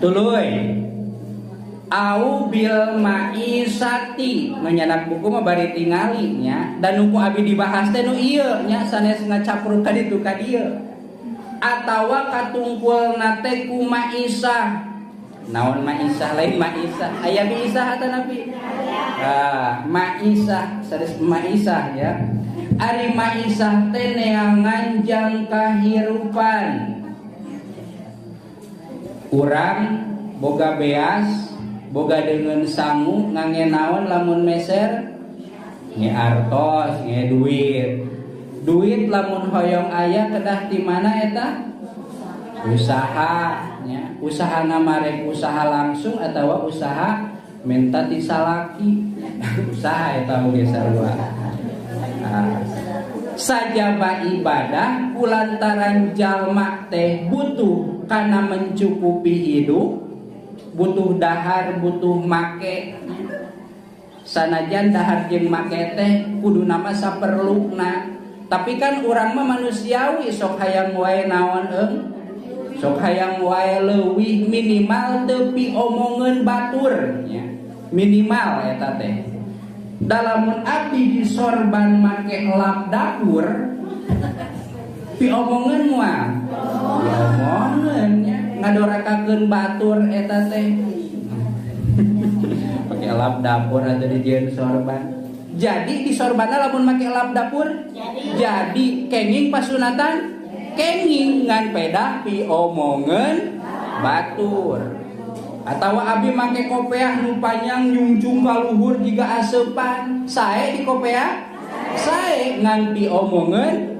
Tuluy au bil maisati nu nyanak buku mah bari tingali nya dan nu ku abi dibahas teh nu ieu nya sanes ngacapruk ka ditu ka dieu atawa katungkulna teh ku maisah. Naon maisah lain maisah aya biisah atanapi ah maisah sanes maisah ya. Ari maisah teh neangan jang kahirupan urang boga beas boga dengan sangu ngange naon lamun meser nge artos nge duit. Duit lamun hoyong aya kedah di mana eta usaha nya. Usaha marek usaha langsung atawa usaha minta ti salaki. Usaha eta oge sarua. Nah, sajaba ibadah kulantaran jalma teh butuh kana mencukupi hidup, butuh dahar, butuh make. Sanajan dahar jeung make teh kudu nama saperluna. Tapi kan urang mah manusiawi sok hayang wae naon eung? Sok hayang wae leuwih minimal teu piomongeun batur nya. Minimal eta teh. Dalamun abdi disorban make lap dapur piomongeun moal? Piomongeun nya, ngadorakakeun batur eta teh. Pake lap dapur atau dijieun sorban. Jadi disorbanna lamun make lap dapur? Jadi kenging pasunatan? Kenging ngan pedah piomongeun batur. Atawa abi make kopeah nu panjang nyungcung ka luhur jiga aseupan. Sae di kopeah? Sae ngan piomongeun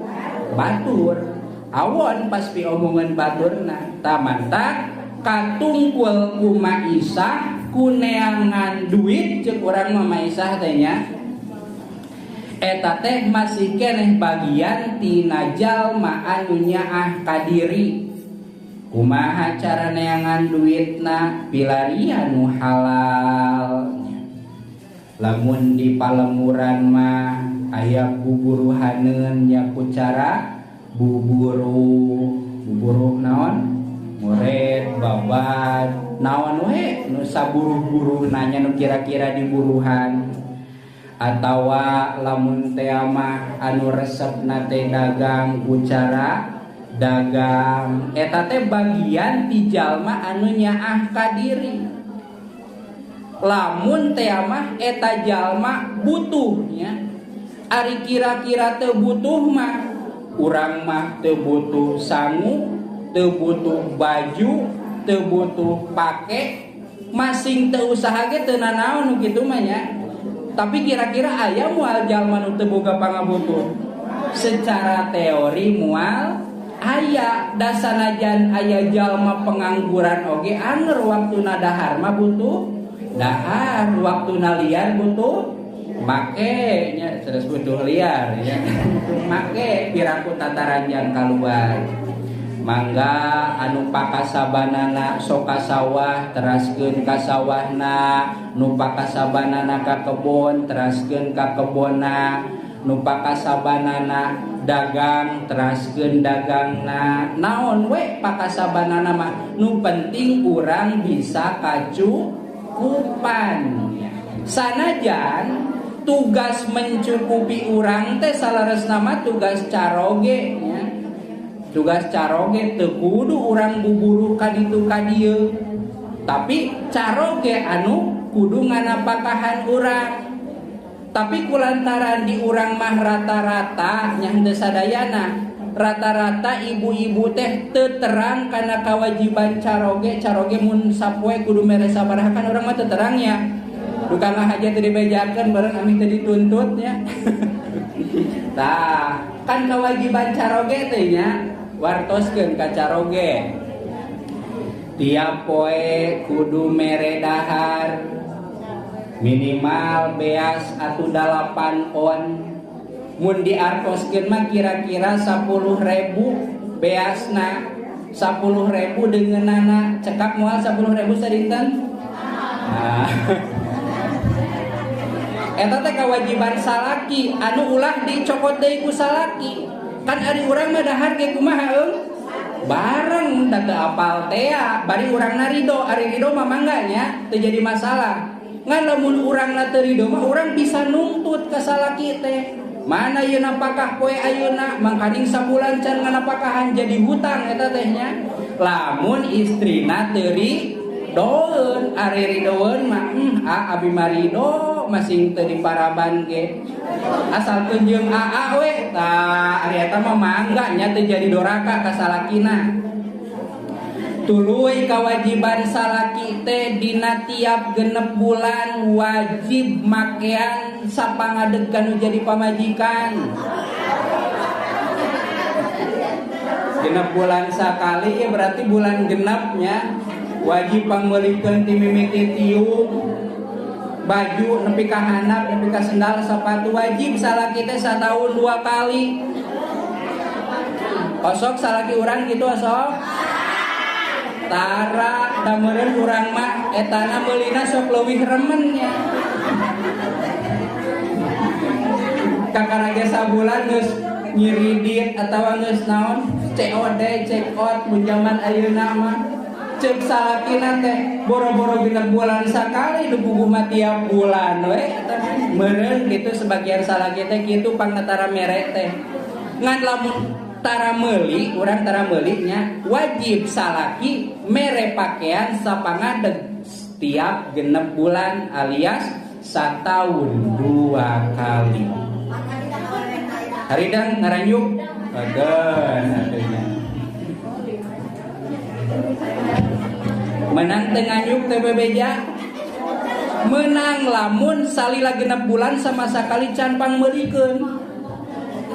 batur. Awon pas piomongeun baturna. Tamantak katungkul ku maisah ku neangan duit ceuk urang mah maisah teh nya. Eta teh masih keneh bagian tina jalma anu nyaah ka diri. Kumaha cara neangan duitna pilarian nu halal. Lamun di palemuran mah aya buburuhaneun nya ku cara buburu. Buburu naon? Murid, babad, naon we nu saburuh-buruh nanya nu kira-kira diburuhan. Atawa lamun teh mah anu resepna teh dagang ku cara dagang. Eta teh bagian ti jalma anu nyaah ka diri. Lamun teh mah eta jalma butuh nya. Ari kira-kira teu butuh mah urang mah teu butuh sangu, teu butuh baju, teu butuh pake, masing teu usaha ge teu nanaon nu kitu mah nya. Tapi kira-kira aya moal jalma nu teu boga pangabutuh? Secara teori moal aya, dasanajan aya jalma pengangguran oge anger waktuna dahar mah butuh dahar, waktuna liar butuh make nya, terus butuh liar nya. Make piraku tataranjang kaluar. Mangga anu pakasabanana sok ka sawah teraskeun ka sawahna, nu pakasabanana ka kebon teraskeun ka kebonna, nu pakasabanana dagang teraskeun dagangna. Naon we pakasabanana mah nu penting urang bisa kacukupan. Sanajan tugas mencukupi urang teh saleresna mah tugas caroge nya. Tugas caroge teu kudu urang buburu ka ditu ka dieu. Tapi caroge anu kudu nganapakahan urang. Tapi kulantaran di urang mah rata-rata nya henteu sadayana, rata-rata ibu-ibu teh teu terang kana kewajiban caroge. Caroge mun sapoe kudu mere sabaraha kan urang mah teu terang nya. Duka ngahaja teu dibejakeun bareng ami teu dituntut nya. Tah, kan kewajiban caroge teh nya wartoskeun ka caroge. Tiap poe kudu mere dahar minimal beas atuh 8 on. Mun diartoskeun mah kira-kira 10.000 beasna, 10.000 deungeunana. Cekap moal 10.000 sadinten? Nah. Eta teh kewajiban salaki anu ulah dicokot deui ku salaki. Kan ari urang mah dahar ge kumaha eung? Bareng da teu apal tea, bari urangna ridho, ari ridho mah mangga nya teu jadi masalah. Ngan lamun urangna teu ridho mah urang bisa nuntut ka salaki teh. Mana ieu napakah poe ayeuna mangkaning sabulan can nganapakahan jadi hutang eta teh nya. Lamun istrina teu ridoeun, ari ridoeun mah abi mah ridho masing teu diparaban ge. Asal jeung aa we tah ari eta mah mangga nya teu jadi doraka ka salakina. Tuluy kewajiban salaki teh dina tiap genep bulan wajib makean sapangadeg kanu jadi pamajikan. Genep bulan sakali ya berarti bulan genepnya wajib pangmeulikeun ti mimiti tiung baju nepi ka handap nepi ka sendal sepatu wajib salaki teh satahun 2 kali. Osok salaki urang gitu osok. Tara da meureun urang mah etana meulina sok leuwih remen nya. Kakara ge sabulan geus nyiridit atawa geus naon COD check out mun jaman ayeuna mah. Ceuk salakina teh boro-boro genep bulan sakali nu puguh mah tiap bulan we eta meureun kitu sebagian salaki teh kitu pangnatara mere teh. Ngan lamun tara meuli, urang tara meuli nya wajib salaki mere pakaian sapangadeg setiap genep bulan alias satahun 2 kali. Haridang ngaranjuk bageun atuh. Menang teu nganyuk teh bebeja. Menang lamun salila genep bulan sama sakali can pangmeulikeun.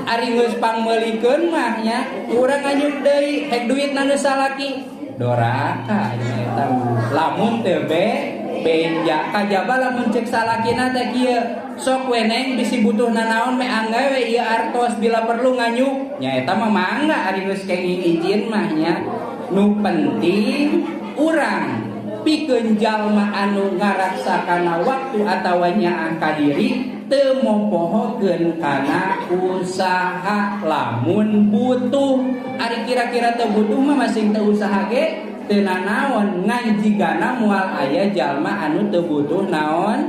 Ari geus pangmeulikeun mah nya urang nganyuk deui hek duitna nu salaki doraka nya eta lamun teu beja kajaba lamun cek salakina teh kieu sok we neng bisi butuh nanaon me angga we ieu artos bila perlu nganyuk nya eta mah mangga ari geus kenging izin mah nya. Nu penting urang pikeun jalma anu ngaraksakana waktu atawa nyaah ka diri teu mopohokeun kana usaha lamun butuh. Ari kira-kira teu butuh mah masing teu usaha ge teu nanaon ngan jigana moal aya jalma anu teu butuh naon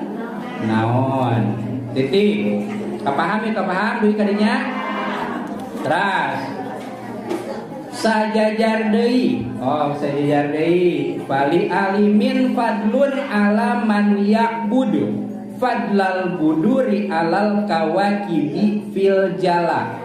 naon. Titik. Kapaham ya kapaham duit kadinya. Teras. Sajajar deui. Oh, sajajar deui. Fali alimin fadlun ala man ya'budu. Fadlal buduri alal kawakibi fil jala.